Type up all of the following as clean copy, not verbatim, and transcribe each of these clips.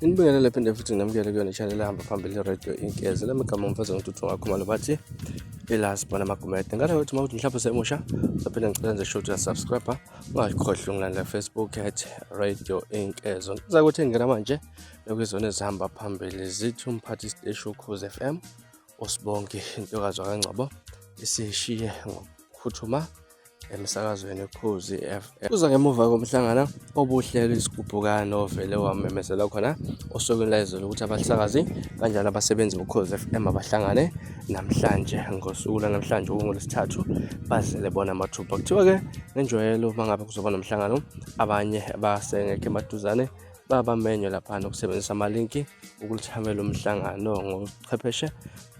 Nginibingelele phinde futhi nginamukele kuyona i-channel ehamba phambili i-Radio Inkeze. Lami igama ngimfeza ngintuthu ngakhumalo bathi ila sibona amagumede. Ngale ukuthi uma uthi mhlawumbe usemusha, uzophinde ngicela nje shoot subscribe, ungakhohlwa ungilandela Facebook at Radio Inkezo. Ngiza ukuthi ngingena manje nokuyizona ezihamba phambili zithi umphathi siteshi uKhozi FM uSibongi intokazi wakaNgcobo isishiye ngokuphuthuma emsakazweni Ukhozi FM. Kuza ngemuva komhlangano obuhlelo isigubhukane ovele wamemezela khona osukwini layizolo ukuthi abasakazi kanjalo abasebenzi boKhozi FM abahlangane namhlanje ngosuku lwanamhlanje okungolwesithathu bazele bona amathuba. Kuthiwa-ke ngenjwayelo uma ngabe kuzoba nomhlangano abanye basengekho emaduzane babamenywa laphana ukusebenzisa amalinki ukulithamela umhlangano ngobuchwepheshe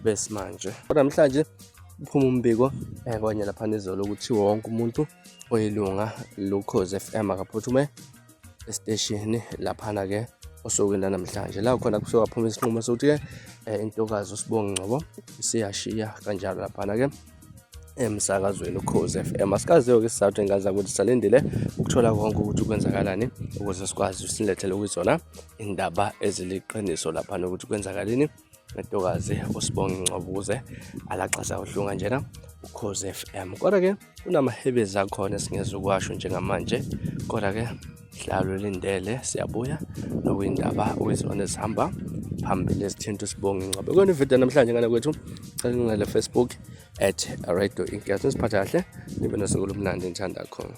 besimanje. Kodwa namhlanje kuphuma umbiko kwanye laphana izolo ukuthi wonke umuntu oyilunga loKhozi FM akaphuthume esiteshini laphana-ke osukwini lanamhlanje la khona kusuka phuma isinqumo sokuthi-ke intokazi uSibongi Ngcobo isiyashiya kanjalo laphana-ke emsakazweni uKhozi FM. Asikaziyo-ke isizathu engaza ukuthi salindile ukuthola konke ukuthi kwenzakalani ukuze sikwazi usilethele kuzona indaba eziliqiniso laphana ukuthi kwenzakalini ngentokazi uSibongi Ngcobo ukuze alaxasa uhlunga kanjena uKhozi FM. Kodwa-ke kunamahebezi akhona esingeze ukuwasho njengamanje, kodwa-ke hlalo lindele siyabuya nokuyindaba okuyizona ezihamba phambili ezithinta uSibongi Ngcobo. Kuyona ividiyo namhlanje ngane kwethu, cela ngingele Facebook at Radio Inkatha. Nisiphathe kahle, nibe nosuku olumnandi ngithanda khona.